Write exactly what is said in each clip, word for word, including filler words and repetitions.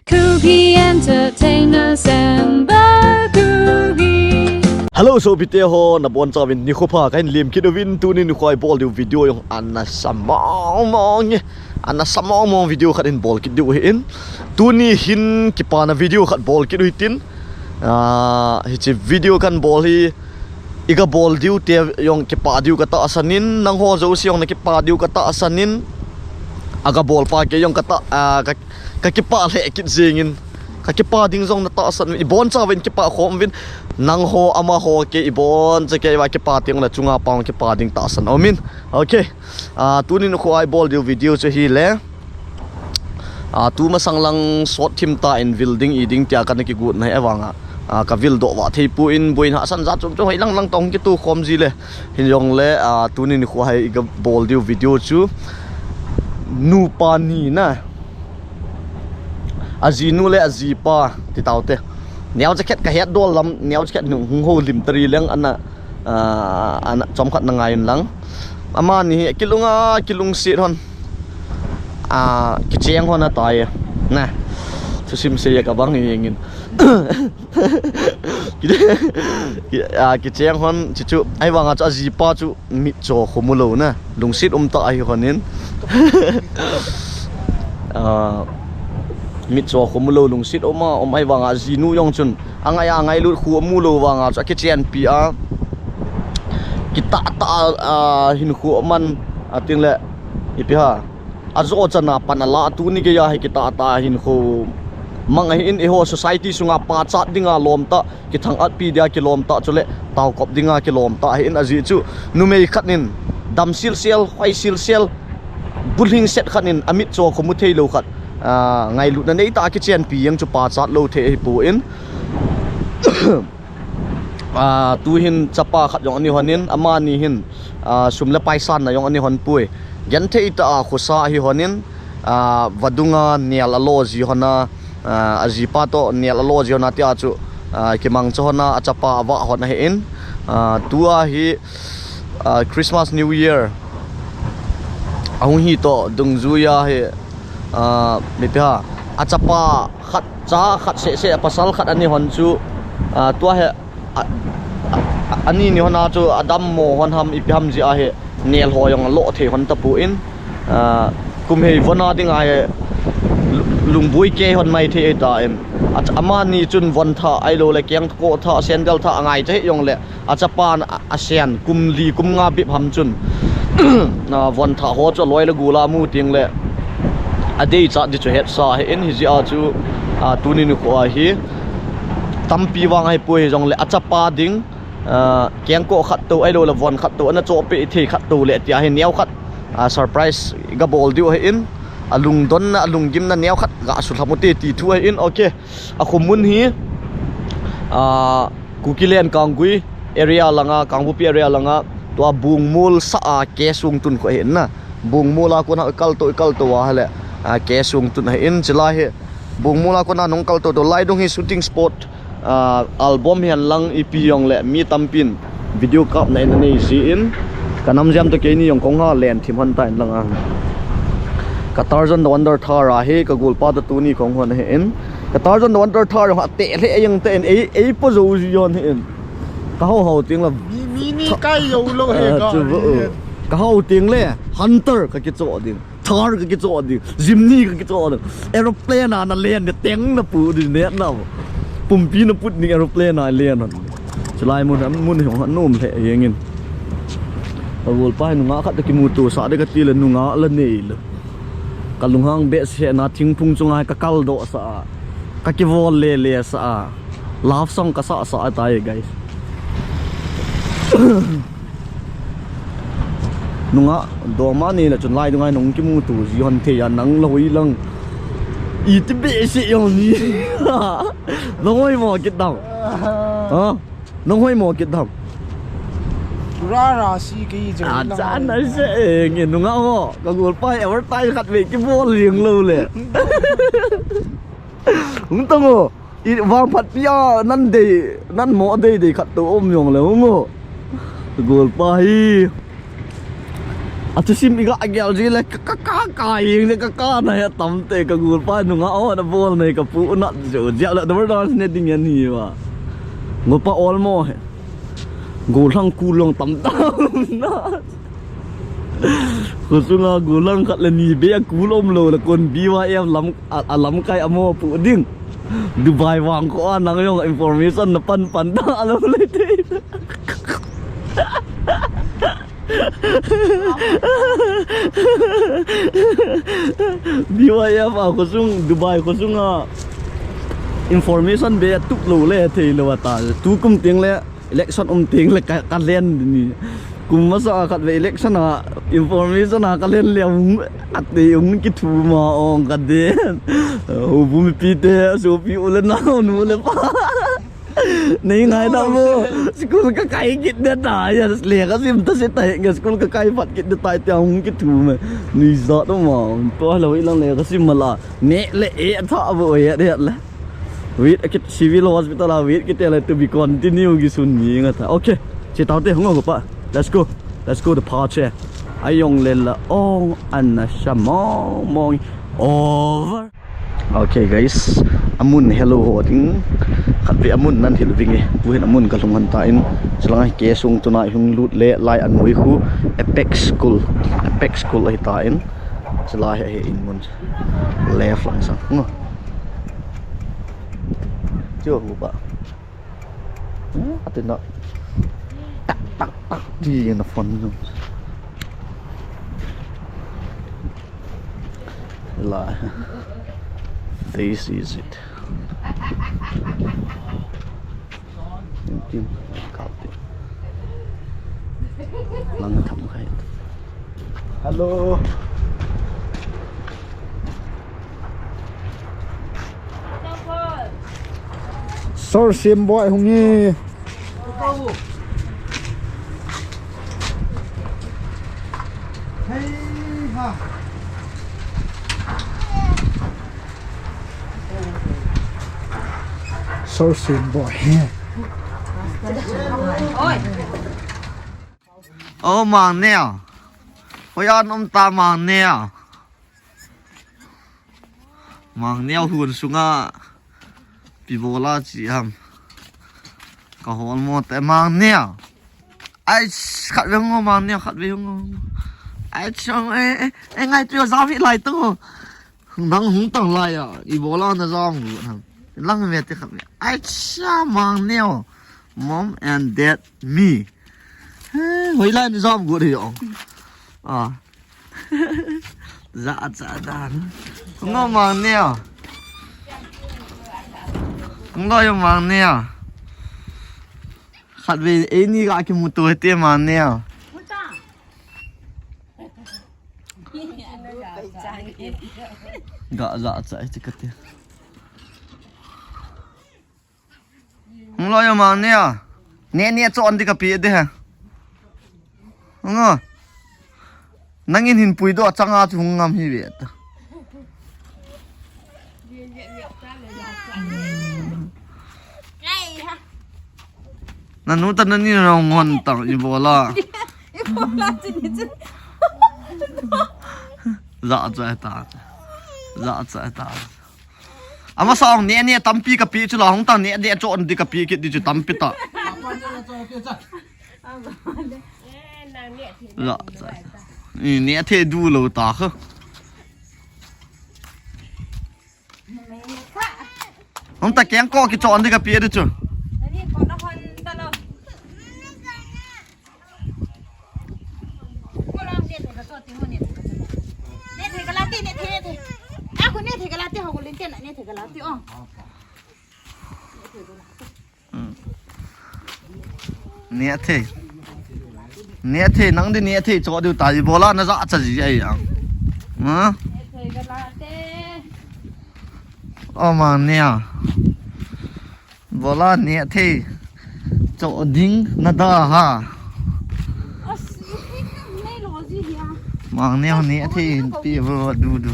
Kuki Entertainment Samba Kuki. Hello, sopite ho, nabonchauvin nikho pha, kahin lemkit uvin, tuni nikho a ibol diu video jong ana sa mong mong e. Ana sa mong mong video khat in bol kit diu ahin. Tuni hin kipana video khat bol kit u hitin. Ah, hiche video kahin bol hi, iga bol diu te jong kipah diu katahsan in, nangho jouse jong nakipah diu katahsan in, aga bol pa kei jong kata, ah, ka, kakipah lheh kit jeng in, kakipah ding jong natahsan in, ibonchauvin kipah khom uvin, nangho amaho kei iboncha kei uva kipah teng le chunga pang kipah ding tahsan aumin. Okay. Ah, tuni nikho a ibol diu video chu hile. Ah, tumasang lang sot thim tah in vil ding i ding tia kana kigot na hi avanga, ah, kavil doh vah thei poi, buin hahsat jat chom chom hoilang lang tong kitoh khom ji le. Hijongle, ah, tuni nikho a iga bol diu video chu nupa ni na. Ajinu le ajipa ti taute. Neocha khat kahet dol lam, neocha khat hung houlim tari leng ana, ah, ana chomkhat na ngai in lang. Amani hi kilunga, kilungset hon. Ah, kicheng hon atai. Na. Thusim sei a kabang jeng in. Ki, ki, ah, kicheng hon, chuchu, ahivanga chu ajipa chu mitcho khomu lou na. Lungset um tah ahi hon in. Ah, mitcho khomu lou, lungset um a, um ahivanga ajinu jong chun. Angai a ngailut khu amu lou vanga chu akichenpi a. Kitah tah a, ah, hinkho aman ating le. Ipi ham. Ajo chana pan ala tuni geiya hi kitah tah hinkho mang ahin, eiho society sunga pachat dinga lom tah, kithang-atpi dia kilom tah chule taokop dinga kilom tah ahin, ajeh chu numei khat in dam silsel, hoi silsel, bulhing set khat in amitcho khomu thei lou khat, ah, ngailutna nei tah a kichenpi jeng chu pachat lou thei ahipoi. Ah, tuhin chapa khat jong ana hon in, amani hin, ah, sum le pai sanna jong ana hon poi. Genthei tah a khosa ahi hon in, ah, vadunga nel alo ji hon a, ah, ajipa toh nel alo ji hon a tia chu, ah, kimangcha hon a, achapa avah hon ahin, ah, tua hi, ah, Christmas New Year ahung hi toh dungjuiya hi, ah, ipi ham, achapa khat, cha khat seh seh, apasal khat ana hon chu, ah, tua hi, a, a, a, ani ni hon a chu adammo hon ham ipi ham jeh ahi, nel ho jong alo thei hon tapon, ah, kum hei von a ding ahi, lu-, lungboi kei hon mai thei ahitan. A, amani chun von thah ahilou le kengkoh thah, sandal thah angai thei jongle, achapan a, asen kum li kum nga bep ham chun, ah, von thah ho chu aloi le gol a amu teng le adeichat di chu hetsa ahin, hijeh a chu, ah, tuni nikho a hi tampi vang ahipoi, hijongle achapa ding, ah, kengkoh khat tou ahilou le von khat tou ana chohpeh thei khat tou le tia hi neo khat, ah, surprise ga bol diu ahin, alungdonna, alunggimna neo khat ga sulham ute ti thu ahin. Okay. Akhomun hi, ah, Kukiland Kanggui area langa, Kangpokpi area langa, tua Bungmol sah a K Songtun kho ahin na. Bungmol a kona ikaltou, ikaltou a hile, ah, K Songtun ahin, chulai hi. Bungmol a kona nung kaltou tou lai dung hi shooting spot, ah, album hihen lang ipi jongle mi tampin video kapna in anei jin, ka namjam toh keini jong kong ha len thim hon tan lang a. Ka Tarzan the Wonder Thar ahi, ka golpa toh tuni kong hon ahin. Ka Tarzan the Wonder Thar jong ateh lheh jeng tan, ei, ei po jou ji hon ahin. Ka hou hou teng le. Mi, mi ni kai jou lou he. Ah, ka chu ni. Ka hou teng le, Hunter ka kichoh ding. Thar ka kichoh ding, Jimny ka kichoh ding. Aeroplane a na len ding teng na pu ding ne na. Pumpi na put ding aeroplane a len hon. Chulai mun, mun hi hung nom lheh jeng in. Ka golpa hi nungah khat toh kimuto sah ding kati le nungah la nei lou. Ka lunghang behseh na thingphung chunga ka kaldoh sah a. Ka kivol le le sah a. Love song ka sah sah ahitai, guys. Nungah doma ni le chun lai dunga nung kimuto ji hon thei a nang la hoi lang. Iti behseh jong ni. Nang hoi mo kit dam. Ha? Nang hoi mo kit dam. Ra ra si kei jong. Ah, nang chan hoi na mo. Se nge nungah ho. Ka golpa advertise khat ve kibol jeng lou le. Hung tong o. I vangphat pi a nan dei, nan mo dei dei khat tou um jongle hung o. Golpa hi. Achu sim iga agel ji le ka ka ka ka ing le ka ka na he tam te ka gul pa nunga o na bol nei ka pu na jo ja la dor dance ne ding yan hi wa. Gul pa ol mo he. Gul thang ku long tam tam na. Ko sunga gul lang khat le ni be a ku lom lo le kon B Y F lam a a lam kai amo pu ding. Dubai wang ko a nang yong information na pan pan da lo le te. B Y F a khosung, Dubai khosung a information be tup lo le thei lo ta. Tu kum ting le election um ting le ka, ka len ni. Kum masa khat ve election a information a ka len le um ate um ki thu ma ong ka de. Ho bu mi pi te so pi u le nau nu le pa. Nei ngai da mo. School ka kai kit de ta ya le ka sim ta se ta ya school ka kai phat kit de ta tia hung ki thu me. Ni za to ma. To lo i lang le ka sim ma la. Ne le e tha bo e de le. Wait a kit civil hospital a wait kit le to be continue ki sun ni nga ta. Okay. Che tau te hung ko pa. Let's go. Let's go the party. Ayong le la ong an na sha mong mong. Over. Okay guys, amun hello ho ding. Khat ve amun nan hil vinge. Buhin amun ka lhung han ta in. Silanga hi ke sung tuna hung lut le lai an mui khu Apex School. Apex School ahi ta in. Silai he in mun. Left lang sang. Ngo. Chu hu ba. Hmm, ate na. Tak tak tak di na phone. La. This is it. Tin, tin, kau tin. Lang tham khai. Hello. Sor sim boy hung e. Sor sim boy. Oh, Mang Neo. Hoi an um ta Mang Neo. Mang Neo hun sunga. Pi bola chi ham. Ka hol mo te Mang Neo. Ai, khat ve ngo Mang Neo, khat ve ngo. Ai, chong, eh, eh, eh, ngai tu za vi lai tu. Nang hung tang lai a, i bola na zam gu nang. Lang ve te khat ve. Ai cha Mang Neo. Mom and dad, me. He, hoi lai na zam gu de yo. Ah. Za cha dan. Ngo Mang Neo. Ngo yo Mang Neo. Khat ve, eh, ni ga ki mu to te Mang Neo. Ga za cha ti ka te. Hung lo yo Mang Neo. Ne ne chon di ka pi de ha. Hung o. Nangin hin pui do changa chu hung ngam hi ve ta. Nanu ta nani na ngon tang i bola. I bola chi ni chi. Za cha ta. Za cha ta. Ama sa ong ne ne tampi ka pi chu la hung tang ne ne chon di ka pi kit di chu tampi ta. Za cha. Ni ne the du lo ta kha. Hung ta keng ko ki chon di ka pi di chu. Ne thei. Ne thei, nang di ne thei cho diu ta i bola na za cha ji ai ang. Ha? O Mang Neo. Bola ne thei. Cho ding na da ha. Mang Neo ne thei pi vo du du.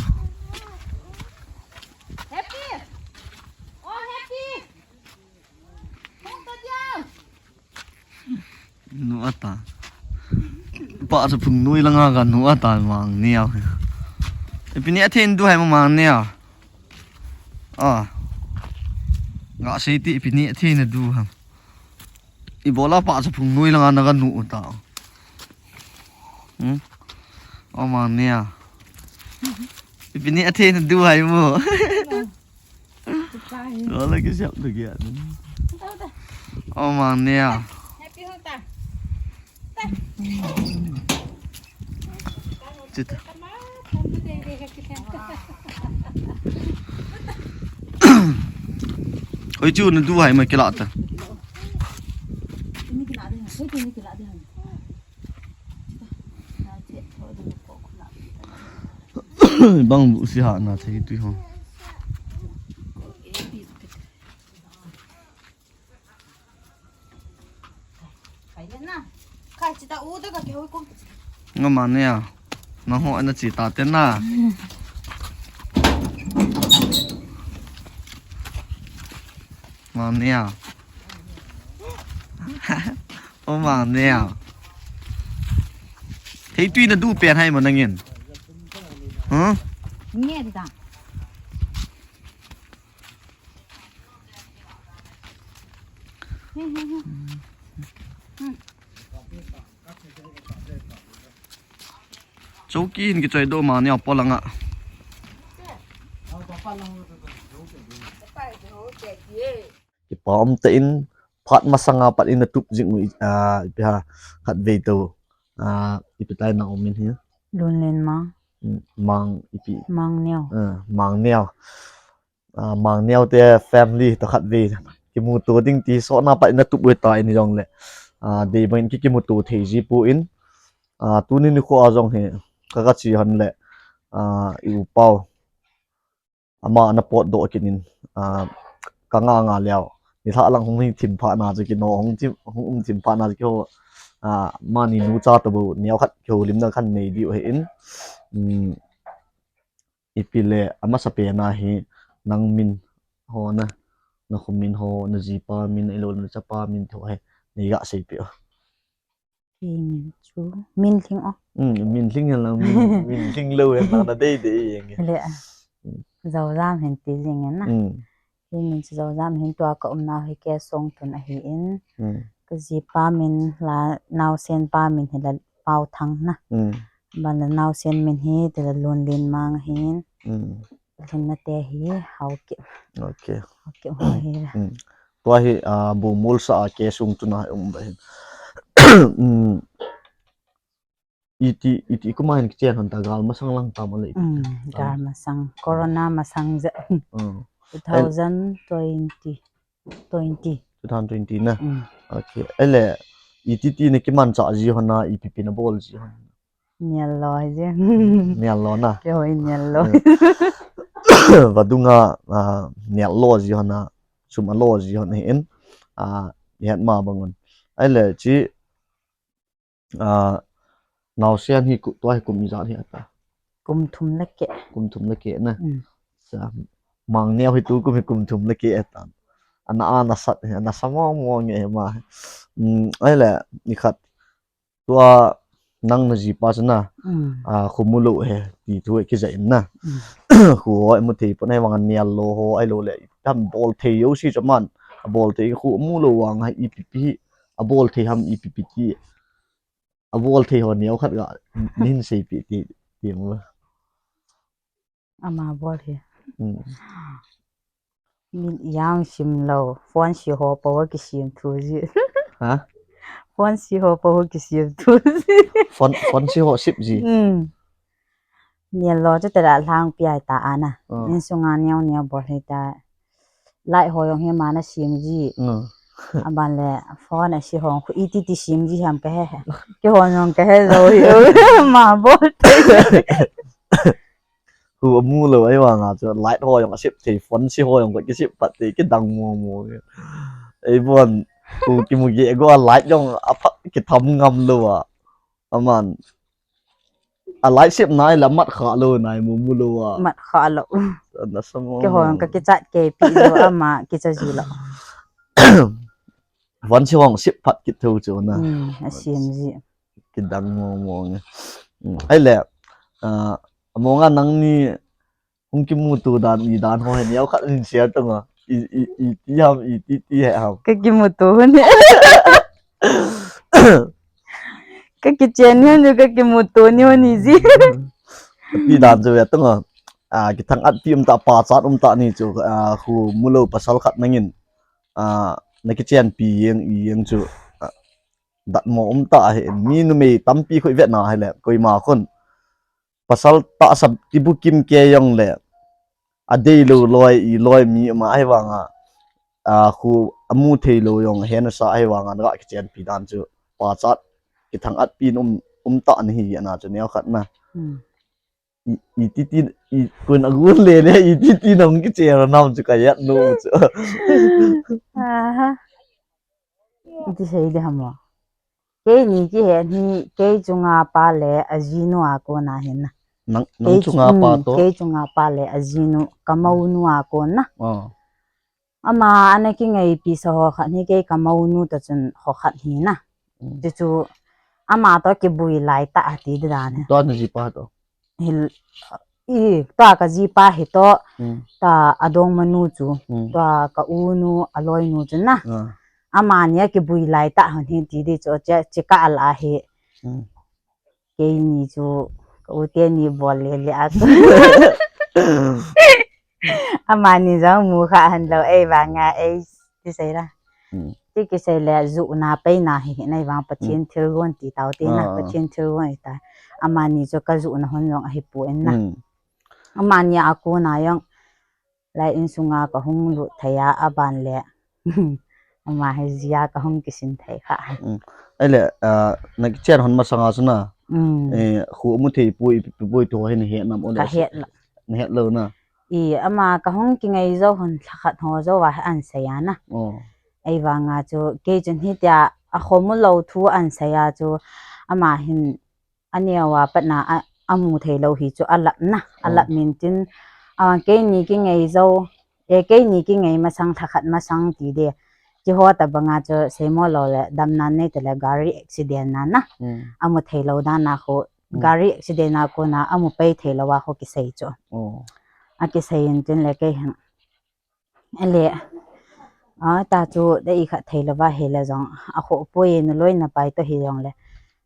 Happy. Oh, happy. Nu ata. Pa chu phung noi langa kanu atan Mang Neo. Ipi neh thei nadu ham Mang Neo? A. Gasei te ipi neh thei nadu ham? Ibola pa chu phung noi langa nakanu ta. Hmm? O Mang Neo. Ipi neh thei nadu ham? Wala kisiap tu kia. O Mang Neo. Chita. Hoi chu nadu ham kila ta. Bang bu si ha na thei tu ho. Nga Mang Neo. Nangho ana che ta te na. Mang Neo. O Mang Neo. Thei tui nadu pen ham nangin? Huh? Nge ta. Chouki hin kichoi doh Mang Neo polanga. Kipa um tah in phat masanga pat in atup jing u, ah, ipi ham khatvei tou. Ah, ipi tai na um in hi. Lunlen Mang. Mm, Mang ipi. Mang Neo. Ah, Mang Neo. Ah, Mang Neo te family toh khatvei kimuto ding ti sona pat in atup u tai ni jongle. Ah, dei bang in ki kimuto thei ji poi. Ah, tuni nikho a jong hi ka, ka che hon le. Ah, i u pau. Ama ana potdoh kit in. Ah, ka nga nga leo. Nilhah lang hung hi thim pha na chu kino hung thim, hung um thim pha na chu kiho. Ah, mani nu cha toh bou neokhat kihoulimna khat nei diu ahin. Um, Ipi le amasapen a hi nang min ho na, nakho min ho, najipa min, ahilou le nachapa min ti ho hi nei ga seipeh o. Kei min chu Minlhing o. Hmm, Minlhing hen lang, min, Minlhing lou hen lang nadei dei jeng e. Le a. Hmm. Joujam hen ti jeng e na. Hmm. Kei min chu Joujam hin, tua ka umnau hi Kesongtun ahin. Hmm. Ka jipa min la, naosen pa min hi la Paothang na. Hmm. Ban la naosen min hi ti la Lunlen Mang ahin. Hmm. Lhinna te hi Haokip. Okay. Haokip ho hi la. Hmm. Tua hi, ah, Bumulsa a Kesongtun a um ba hin. Hmm. Iti, iti kuma hin kichen hon ta, gal masang lang ta male. Mm, gal masang, corona masang je. Mm. Two thousand twenty, twenty. Two thousand twenty na. Mm. Okay. Ele, iti ti na kimanchah ji hon a, ipi pi nabol ji hon? Nel lo ji. Nel lo na. Keiho nel lo. Mm. Vadunga, ah, nel lo ji hon a, sum alo ji hon ahin. Ah, ihet ma bang un. Ele, chi, Ah, naosen hi ku-, tua hi kum ijat hi ata? Kum thum le keh. Kum thum le keh na. Mm. Sa, Mang Neo hi tukum hi kum thum le keh ata. Ana, ana sat hi, ana sa mo mo nge hi ma. Mm, ahile, nikhat. Tua nang najipa chu na. Mm. Ah, kho mu lou hi, ti thu hi kija in na. Mm. Kho ho imu thei pon, ahivang a nel lo ho, ahilou le, tam bol thei jouse chu aman. Abol thei kho mu lou vang a, ipi pi hi, abol thei ham ipi pi ti. Abol thei ho neo khat ga, nin seipeh ti, ti mo. Ama bol hi. Hmm. Min jang sim lou, phone si ho po kisim thu ji. Ha? Phone si ho po kisim thu ji. Phone, phone si ho sip ji. Hmm. Nel lo chu tela lhang pi ai ta ana. Hmm. Insunga neo neo bol hi ta. Light ho jong hi ama na sim ji. Hmm. Aban le phone a si hong khu iti ti sim ji ham kahe. Keiho jong kahe jou hi. Ama bol. Khu amu lou ahivang a chu light ho jong asip thei, phone si ho jong kisip pat thei, kidang mo mo. Eibon khu kimu geh go a light jong apha kitham ngam lou a. Aman. A light sep nai la mat kha lou nai mu mu lou a. Mat kha lou. Ana sa mo. Keiho ka kichat kei pi lou ama kicha ji lou. Van si hong sep phat kit thou chu na. Hmm, asim ji. Kidang mong mong e. Ahile, a, amonga nangni hung kimuto dan, i dan ho hi neokhat hin share tang a. I, i, iti ham, iti ti he ham. Ka kimuto hon hi. Ka kichen ni hon, ka kimuto ni hon hi ji. Ti dan chu ve tang a. A, kithang-at pi um ta, pachat um ta ni chu, a, khu mulou pasal khat nangin, a, na kichenpi jeng, i jeng chu, a, datmo um ta ahi. Mi numei tampi khu i vetna hile, koima khun pasal tahsa kibukim kei jongle, adeilou loi, i loi mi um a, ahivanga, a, khu amu theilou jong hena sa, ahivanga na ga kichenpi dan chu pachat kithang-at pi um, um ta ni hi ana chu neokhat na. I, iti ti, i kun agun le ne, iti ti nang kiche ra nam chu ka jat nom chu. Aha. Iti sei di ham o. Keini kihe hi, kei chunga pa le ajinu a kona hin na. Nang, nang chunga pa to? Kei chunga pa le ajinu, ka mounu a kona. Ama ana kingaipi sa ho khat hi kei ka mounu toh chun ho khat hi na. Chuchu ama toh kibui lai tah ati di dan hi. Tua na jipa toh? Hil, i, tua ka jipa hi toh, tua adongmanu chu, tua ka unu, aloinu chu na. Amani a kibui lai tah hon hi ti di chu, che, che ka al a hi. Keini chu, ka u teni bol le le a chu. Amani jong mu kha hon lou, ei vanga, ei, ti sei la. Ti kisei le, juhna peina hi, hi na ei vang Pathen thilgon ti tao ti na, Pathen thilgon ti ta. Amani chu ka juhna hon jong ahi poi na. Amani a kona jong, lai insunga ka hung lut thei a, aban le. Ama hi jia ka hung kisin thei kha. Ahile, a, na kichen hon masanga chu na. E, khu amu thei poi, ipi poi ti ho hi na het nam o le. Ka het lou. Na het lou na. I, ama ka hung kingai jou hon lhakhat ho jou a hi an sei a na. Ei vanga chu, kei chun hitia, akhomu lou thu an sei a chu, ama hin, aneo a patna a, amu thei lou hi chu alap na, alap min tin, a, keini kingai jou, e, keini kingai masang lhakhat masang ti de, kiho tabanga chu seimo lou le, damna nei te le gari accident na na, amu thei lou dan a khu, gari accident a kona, amu pei thei lou a khu kisei chu. Akisei in tin le kei hin. Ele, a, ta chu, de i khat thei lou va hi le jong, akhoh poi, naloi napai toh hi jong le,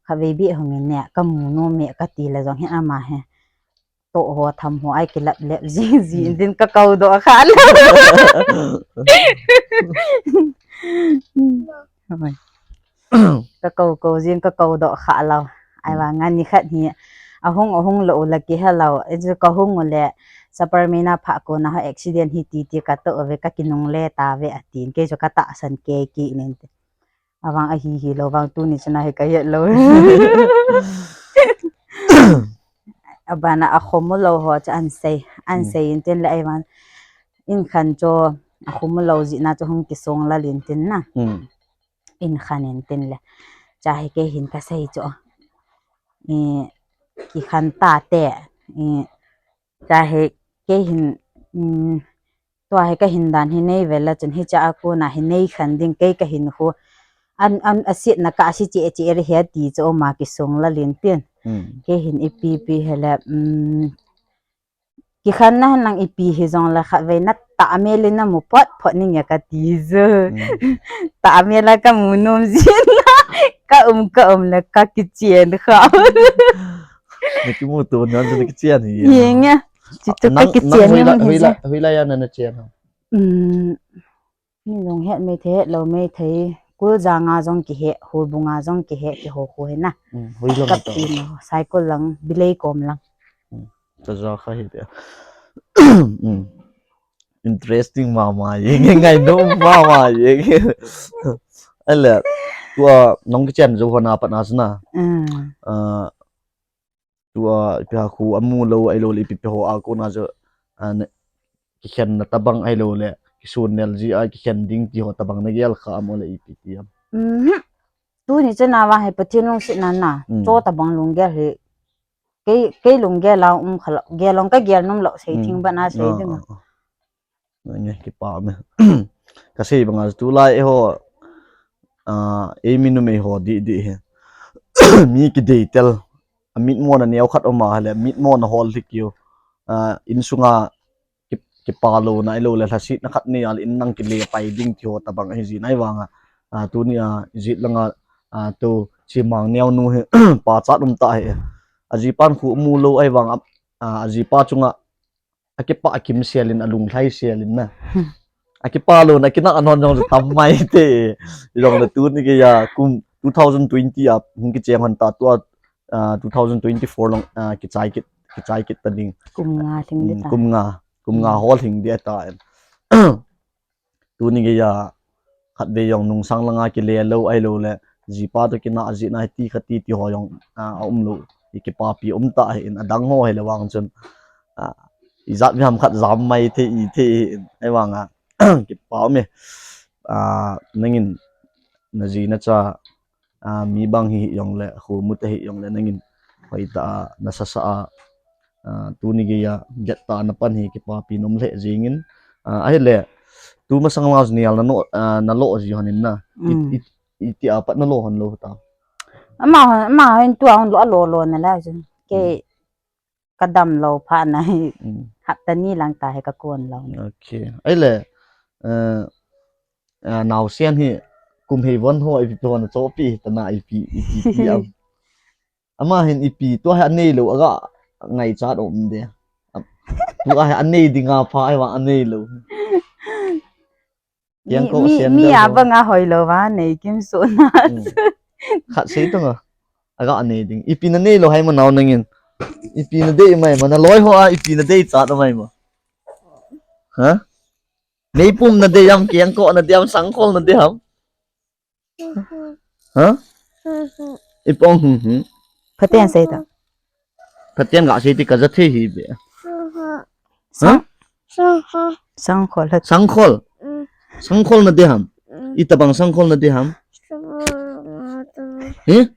khatvei beh hung in ne, ka mu nom e ka ti le jong hi ama hi. Toh ho tham ho ai kilap lep jing jing din ka kou doh kha lou. Ka kou kou jing ka kou doh kha lou. Ahivanga ni khat hi ahung ahung lou u la kihe lou. Ei chu ka hung u le Sapermeina pha kona ho accident hi ti ti ka toh ve ka kinungle ta ve atin. Kei chu ka tahsan kei kit in. Avang ahi hi lou vang tuni chana hi ka het lou. Abana akhomu lou ho chu an sei. An sei in tin le ahivang in khan chu akhomu lou jeh na chu hung kisong lal in tin na. In khan in tin le. Cha hi kei hin ka sei chu. I, kikhan ta te. I, cha hi kei hin, um, tua hi ka hin dan hi nei ve la chun hicha a kona hi nei khan ding kei ka hin khu. An, an, asetna ka asi che che re he ti chu ama kisong lal in tin. Kei hin ipi pi he le, um, Kikhanna hen lang ipi hi jong le khatvei na tah mel in na mu phot phot ning e ka ti chu. Tah mel a ka mu nom jin na. Ka um ka um le ka kichen kha. Na kimuto na chu na kichen hi. Hi nge. Chi tu ka kichen hi. Hoilai a na na chen ham? Um, Mi jong het mei thei, het lou mei thei, Kuljang a jong kihe, Houbung a jong kihe, kiho khu hi na. Hoilai a. Kap ti mo, Saikul lang, Bilei kom lang. Taja kha hi tia. Interesting mama e, ngai nom mama e. Ele, tua nong kichen jou hon a pat na chu na. Tua ipi a khu amu lou ahilou le ipi pi ho a kona chu, a, kikhenna tabang ahilou le kisun nel ji a kikhen ding ti ho tabang na gel kha am o le ipi ti am? Tuni chana va hi Pathen lungsetna na. Cho tabang lunggel hi. Kei, kei lunggel a um kha lou, gel long ka gel nom lou sei thing ba na sei ding a. Nge, kipa me. Ka sei banga tulai eiho, a, eimi numei ho di di hi. mi kidei tel, a mitmona neo khat um a, le mitmona hol hi kiu, a, insunga ki, kipalona, ahilou le lhasetna khat nei a le in nang kile pai ding ti ho tabang ahi jin ahi vanga, a, tuni a, ijit langa, a, tu, chi Mangneo nu hi, pachat um tah hi. Ajipan khu mu lou ahi vanga, a, ajipa chunga, akipa akim selin, alunglhai selin na. Akipalona, akinah anon jong le tam mai te. Jong le tuni keiya, kum two thousand twenty a, hung kicheng hon ta tua, a, two thousand twenty-four long, a, kichai kit, kichai kit ta ding. Kum nga lhing di Mm, ta. kum nga, kum nga Mm. hol lhing di ta. Tuni keiya, khatvei jong nungsang langa kile lou ahilou le, jipa toh kinah jeh a hiti khati ti ho jong, a, aum lou. I kipapi um tah hi in adang ho hile vang chun, a, ijat mi ham khat jam mai thei, i thei hi in, ahi vanga, kipa um e. A, nangin, naji nacha, a, mi bang hi jong le, khu mu te hi jong le, nangin, hoitah a, nasasa a, a, tuni keiya, get tah a napan hi, kipapi nom lheh jingin, a, ahile, tu masang la junial na no, a, nalo ji hon in na, i, Mm. i, iti a pat nalo hon lou ta. Ama hon, ama hon tua hon lo, alo lo na la jun. Ke, Mm. kadam lou phat na hi, Mm. hapta ni lang ta hi kakon lou. Okay. Ahile, eh, a, naosen hi, kum hei von ho, ipi hon chopi, tana ipi, ipi, ipi am. Ama hin ipi, tua hi anei lou, aga ngaichat um de. Am, tua hi anei dinga pha, ahi vang anei lou. Mi, Kiang ko mi, sen mi deu a ho. Banga hoi lou va, nei kim so na. Hmm. Khat sei tung a. Aga anei ding. Ipi nanei lou hai ma nao nangin. Ipi nadei mai ma naloi ho a, ipi nadei chat mai ma. Ha? Meipum nadei ham, kiang ko nadei ham, sangkhol nadei ham. Ha? Ipong hum hum. Phaten sei ta. Phaten ga sei ti kaja thei hi be. Ha? Sang-, sangkhol hat. Sangkhol. Sangkhol nadei ham. Itabang sangkhol nadei ham. He?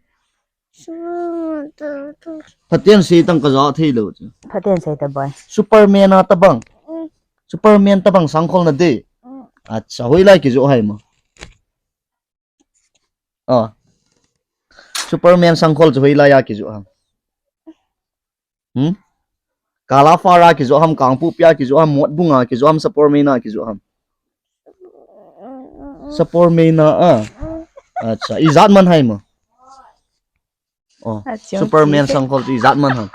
Phaten sei tang kaja thei lou chu. Phaten sei ta boy. Superman a tabang. Superman tabang sangkhol nadei. Acha, hoilai kijoh hai ma. Oh. Superman sangkhol chu hoilai a kijoh ham. Hmm? Kalafar a kijoh ham, Kangpokpi a kijoh ham, Motbung a kijoh ham, Sapormeina kijoh ham. Sapormeina a. Acha, ijat man hai ma. Oh, Superman sangkhol chu ijat man ham.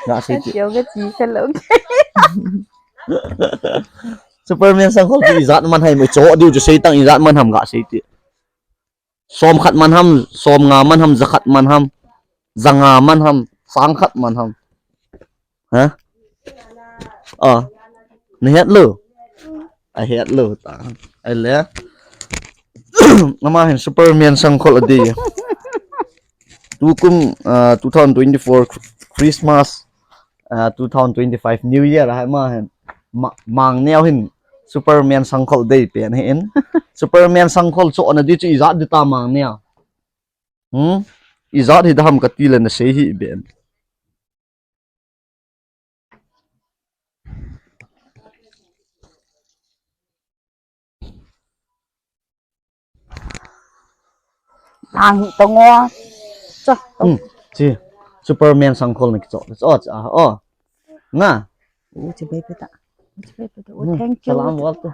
Ga sei ti. Superman sangkhol chu ijat man hai ma, cho diu chu sei tang ijat man ham ga sei ti. Som khat man ham, som nga man ham, ja khat man ham, ja nga man ham, sang khat man ham. Ha? Ah. Nahet lou? Ahet lou ta. Ahile. Ama hin Superman sangkhol adei. Tukum, ah, two thousand twenty-four Christmas, ah, two thousand twenty-five New Year, ah, ama hin. Ma-, Mangneo hin Superman sangkhol dei pen hin. Superman sangkhol cho nadei chu ijat di ta Mangneo. Hmm? Ijat hi daham kati le nasei hi ben. Mang hi tongo. Cha. Hmm. Chi. Superman sangkhol na kicho. Cho cha. Oh. Nga. Oh, chi bai peta. Chi bai peta. Oh, hmm, thank you. Salam wal tu.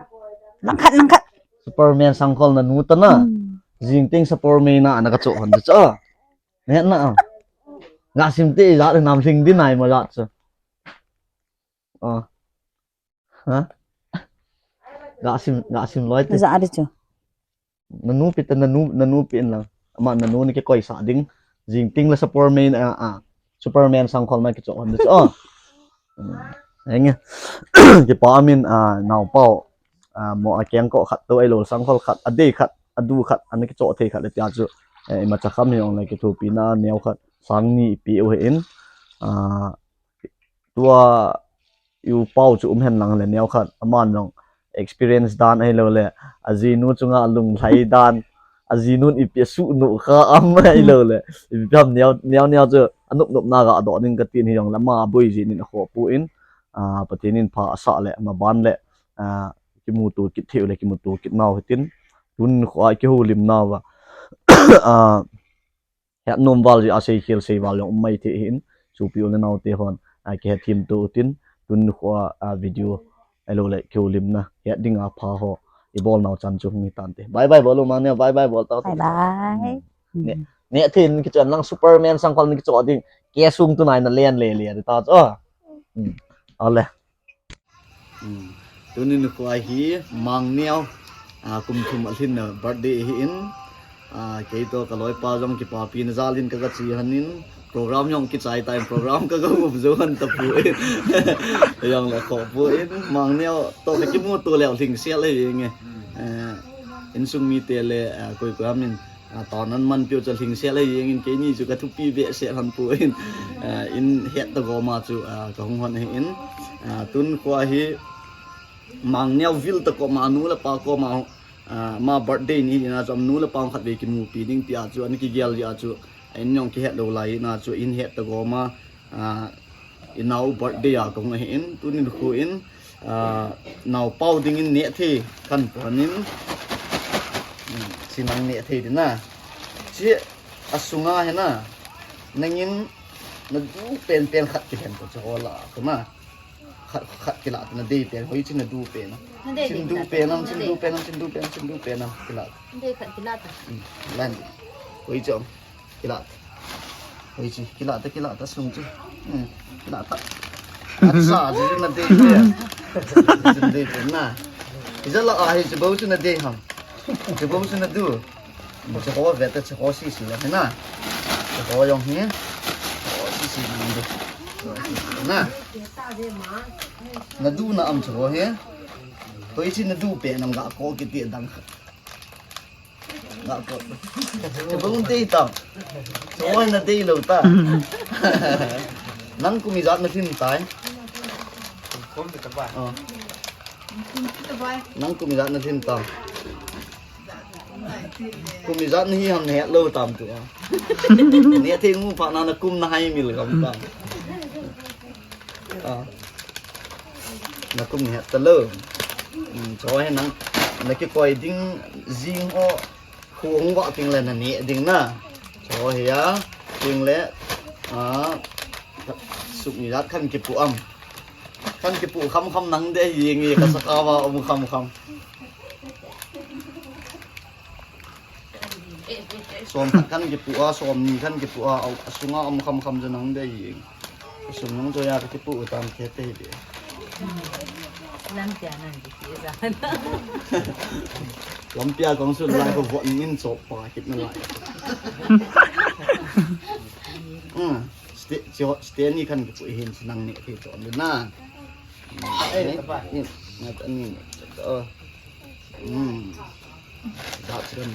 Langkhat, langkhat. Superman sangkhol nanu ta na. Hmm. Jingting Superman na, na kacho hon cho. Neh na. Nga sim te ijat nam sing di nai ma jat so. Oh. Ha? Ga sim, ga sim loi te. Za adi chu. Nanu pi te, nanu, nanu pi in lang. Ama nanu ni kikoi sa ding. Jingting la Superman, ah, ah. Superman sangkhol na kicho hon chu. Oh. Enge. Kipa min, ah, naopau. Ah, mo a keng ko khat to, ahilou sangkhol khat, adei khat, adu khat, ana kicho thei khat le tia chu. Eh, ima cha kham hi ong le kithopina neo khat. Sang ni pi u hin. Ah, tua i u pau chu um hen lang le neo khat, aman jong experience dan ahilou le, ajinu chunga lunglhai dan, ajinun ipi asuh nu kha am ahilou le, ipi ham neo, neo neo chu anup nup na ga doh ning katin hi jong le, ama boi ji nin akhoh pu in, ah, Pathen in pha asah le, ama ban le, ah, kimuto kit thei u le, kimuto kit nau hitin, tun kho a kihoulim nau va, ah, het nom val jeh a seikhel seival jong um maithei ahin, sopi u le nao te hon, a, kihethem to utin, tuni nikho a, a, video, ahilou le, kiholimna, het dinga pha ho, ibol nau chan chu hung hitante. Bye bye bol u Mangneo, bye bye bol tau. Bye bye. Hmm. Ne, neh thei in kichon lang Superman sang khol in kicho ding. Ke sung tunai na len le le ta chu. Hmm. Ale. Hmm. Tuni nikho hi Mangneo, a, kum thum alhinna birthday ahin. A, kei toh ka loipa jong kipapina jal in ka, ka che hon in. Program jong kichai tan, program ka, ka um jou hon tapon. Jong le khopon. Mangneo toh ka kimuto leh lhingsel ahi nge. Eh, insung mite le, eh, koi koi ham in, ah, taona man peh u chu lhingsel ahi nge, keini chu ka thupi behseh lhon pon. Eh, in het ta gom a chu, ah, ka hung hon ahin. Ah, tuni nikho hi Mangneo vil ta koma nu le pa koma, ah, ama birthday ni hina chu, nu le pa khatvei kimupi ding tia chu, ana kigel jeh a chu, in jong kihet lou lai hina chu, in het ta gom a, ah, inao birthday a ka hung ahin, tuni nikho in, ah, naopa u dingin neh thei kan pon in, hmm, chi nang neh thei ding na. Chi asunga hina, nangin nadu penpen khat kilhen ta chu hola, kona. Khat, khat kilah ta, nadei pen, hoi chi nadu pen. Nadei, chin du pen am, chin du pen am, chin du pen, chin du pen am, kilah. Nadei khat kilah ta. Hmm, lan. Hoi chi am, kilah ta. Hoi chi, kilah ta, kilah ta, sung chi. Hmm, kilah ta. Atsa, chi nadei pen. Chi nadei pen na. Ija la a hi chi bou chi nadei ham. Chi bou chi nadu. Chi ho ve ta, chi ho sisi le na. Chi ho jong hi. Chi ho sisi le na. Nadu na am chi ho hi. Hoi chi nadu pen am ga ko kiti dang khat. Ga ko. Chi bou dei tam. Chi ho nadei lou ta. Nang kum ijat na lhin tai. Kum ta bai. Oh. Nang kum ijat na lhin tam. Kum ijat nahi ham nahet lou tam tu a. Neh thei ngu phat na na kum na hai mil gam tam. Ah. Na kum nahet ta lou. Hmm, chu hi nang na kikoi ding jing ho khu hung vah teng le na neh ding na. Chu hi a, teng le, ah, sum ijat khan kipu am. Khan kipu kham kham nang dei hi nge ka sakao a um kham kham. Som khat khan kipu a, som ni khan kipu a, a, asunga um kham kham chu nang dei hi. Sum nung chu ya ka kipu u tam khe te hi. Lampi a nang kipu u tam. Lampi a kong sun lai ko vot ning in chop pa kit na lai. Hmm. Ste-, cho-, Stanley khan kipu hin nang neh thei chon na. Eh, ni, ni, ni, oh. Hmm. Da chikan.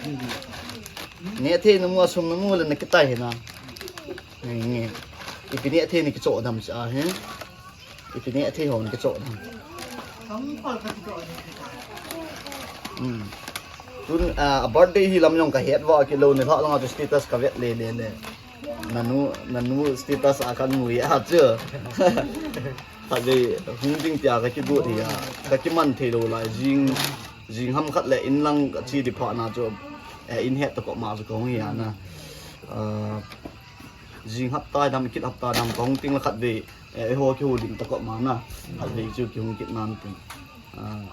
Hmm. Neh thei na mu, asung na mu le na kitai hi na. Nge, nge. Ipi neh thei ni kicho dam cha hi. Ipi neh thei hon kicho dam. Hmm. Tun, ah, a birthday hi lam jong ka het va kilou ni lha langa chu status ka vet le le le. Nanu, nanu status a kan mu a chu. Khatvei hung ding tia ka kigot hi a, ka kiman thei lou lai jing, jing ham khat le in lang ka che di pha na chu, eh, in het ta ko ma chu ka hung hi a na. Ah, jing hapta dam, kit hapta dam ka hung teng le khatvei, eh, eiho kihoulim ta ko ma na. Khatvei chu kihung kit nan tin. Ah,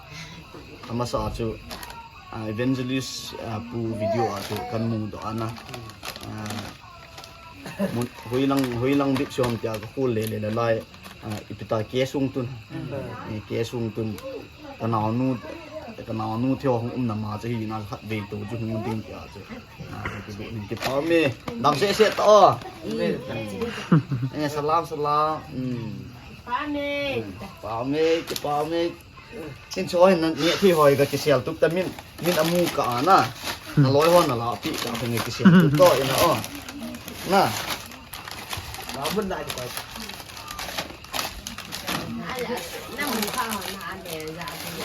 amasa chu, ah, evangelist, ah, pu video a chu kan mu doh a na. Ah, mun, hoilang, hoilang dik som tia ka khol le le le lai. Ah, ipi ta ke sung tun. Eh, ke sung tun. Ka naonu, ka naonu theo hung um na ma chu hi na khatvei to chu hung ding tia chu. Ah, kipa me. Dam sese to. Eh, salam, salam. Hmm. Pa me. Pa me, kipa me. Chin choi na neh thei hoi ka kisel tup ta min, min amu ka a na. Na loi hon na la pi ka nge kisel tup to ina o. Na.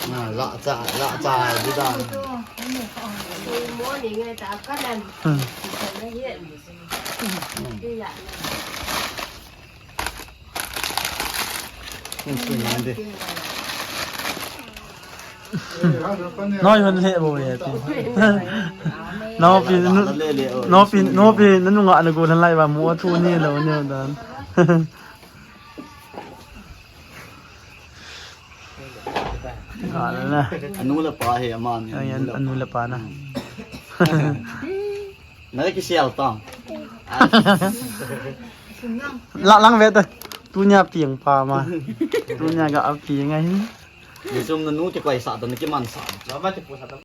Na, la cha, la cha, di da. Hmm. Noi hon le bo ye ti. Nopi, nopi, nopi, nanu nga na go lan lai ba mu a thu ni lo ni dan. Ala na. Anu le pa hi ama ni. Ai, anu le pa na. Na le kisial tam. La lang ve ta. Tunia piang pa ma. Tunia ga a piang ai. Ni sum nanu ti koi sa ta na kiman sa.